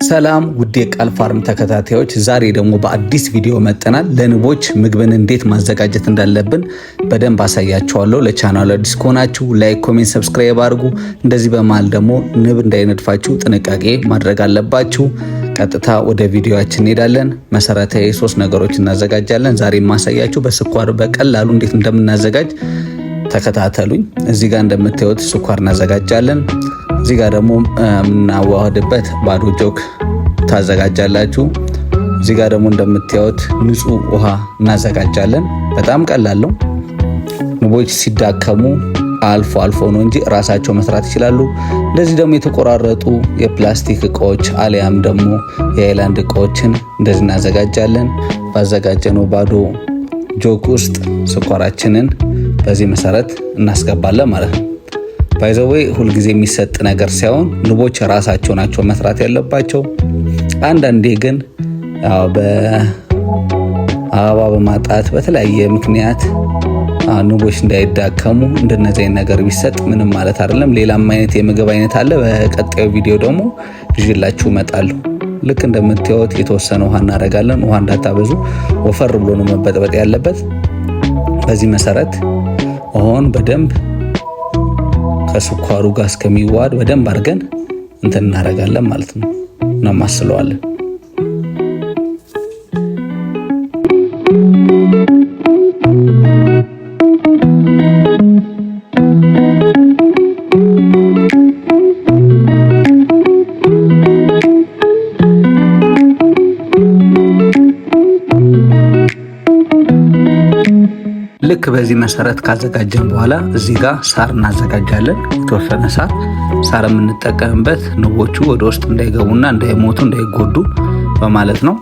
ሰላም ውድ የቃል ፋርም ተከታታዮች፣ ዛሬ ደግሞ በአዲስ ቪዲዮ መጥተናል። ለንቦች ምግብን እንዴት ማዘጋጀት እንዳለብን በደንብ አሳያችኋለሁ። ለቻናሉ አዲስ ከሆናችሁ like፣ comment፣ subscribe አድርጉ። እንደዚህ በመሃል ደግሞ ንብ እንዳይነድፋችሁ ጥንቃቄ ማድረግ አለባችሁ። ቀጥታ ወደ ቪዲዮአችን እንሄዳለን። መሰረታዊ ሶስት ነገሮች እናዘጋጃለን። ዛሬ የማሳያችሁ በስኳር በቀላሉ እንዴት እንደምናዘጋጅ ተከታተሉኝ። እዚህ ጋር እንደምታዩት ስኳር እናዘጋጃለን። እዚህ ጋር ደግሞ የምናዋህድበት ባዶ ጆክ ታዘጋጃላችሁ። እዚህ ጋር ደግሞ እንደምታዩት ንጹህ ውሃ እናዘጋጃለን። በጣም ቀላል ነው። ንቦች ሲዳከሙ አልፎ አልፎ ነው እንጂ ራሳቸው መስራት ይችላሉ። እንደዚህ ደግሞ የተቆራረጡ የፕላስቲክ እቃዎች አሊያም ደግሞ የሃይላንድ እቃዎችን እንደዚህ እናዘጋጃለን። ባዘጋጀነው ባዶ ጆክ ውስጥ ስኳራችንን በዚህ መሰረት እናስገባለን ማለት ነው። By the way ሁልጊዜ የሚሰጥ ነገር ሳይሆን ንቦች ራሳቸው ናቸው መስራት ያለባቸው። አንዳንዴ ግን በአበባ በማጣት በተለያየ ምክንያት ንቦች እንዳይዳከሙ እንደነዚህ አይነት ነገር ቢሰጥ ምንም ማለት አይደለም። ሌላም አይነት የምግብ አይነት አለ። በቀጣዩ ቪዲዮ ደግሞ ይዤላችሁ እመጣለሁ። ልክ እንደምታዩት የተወሰነ ውሃ እናደርጋለን። ውሃ እንዳታበዙ፣ ወፈር ብሎ ነው መበጥበጥ ያለበት። በዚህ መሰረት ውሃውን በደንብ ከስኳሩ ጋር እስከሚዋሃድ በደንብ አድርገን እንትን እናደርጋለን ማለት ነው፣ እናማስለዋለን። ልክ በዚህ መሰረት ካዘጋጀን በኋላ እዚህ ጋር ሳር እናዘጋጃለን። የተወሰነ ሳር ሳር የምንጠቀምበት ንቦቹ ወደ ውስጥ እንዳይገቡና እንዳይሞቱ እንዳይጎዱ በማለት ነው።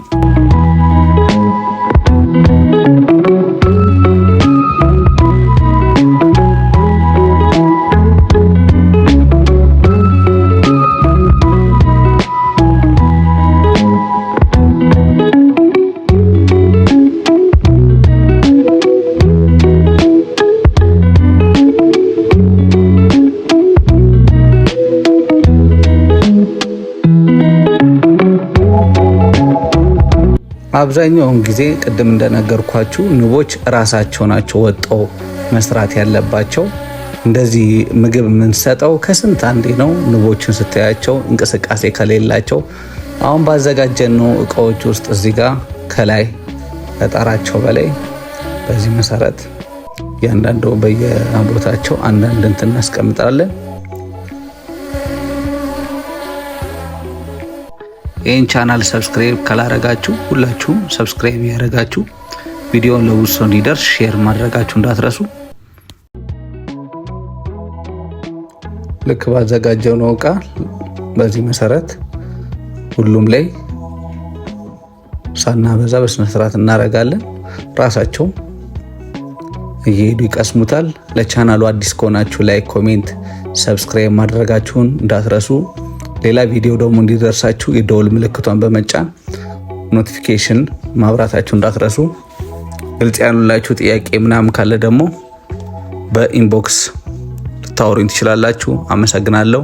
አብዛኛውን ጊዜ ቅድም እንደነገርኳችሁ ንቦች ራሳቸው ናቸው ወጠው መስራት ያለባቸው። እንደዚህ ምግብ የምንሰጠው ከስንት አንዴ ነው። ንቦችን ስታያቸው እንቅስቃሴ ከሌላቸው አሁን ባዘጋጀነው እቃዎች ውስጥ እዚህ ጋር ከላይ ከጣራቸው በላይ በዚህ መሰረት እያንዳንዱ በየቦታቸው አንዳንድ እንትን እናስቀምጣለን። ይህን channel subscribe ካላረጋችሁ ሁላችሁም subscribe ያደረጋችሁ ቪዲዮን ለብዙ ሰው እንዲደርስ share ማድረጋችሁ እንዳትረሱ። ልክ ባዘጋጀነው እቃ በዚህ መሰረት ሁሉም ላይ ሳናበዛ በስነስርዓት እናደርጋለን። ራሳቸው እየሄዱ ይቀስሙታል። ለቻናሉ አዲስ ከሆናችሁ like፣ comment፣ subscribe ማድረጋችሁን እንዳትረሱ። ሌላ ቪዲዮ ደግሞ እንዲደርሳችሁ የደወል ምልክቷን በመጫን notification ማብራታችሁ እንዳትረሱ። ግልጽ ያልሆነላችሁ ጥያቄ ምናምን ካለ ደግሞ በ inbox ልታወሩኝ ትችላላችሁ። አመሰግናለሁ።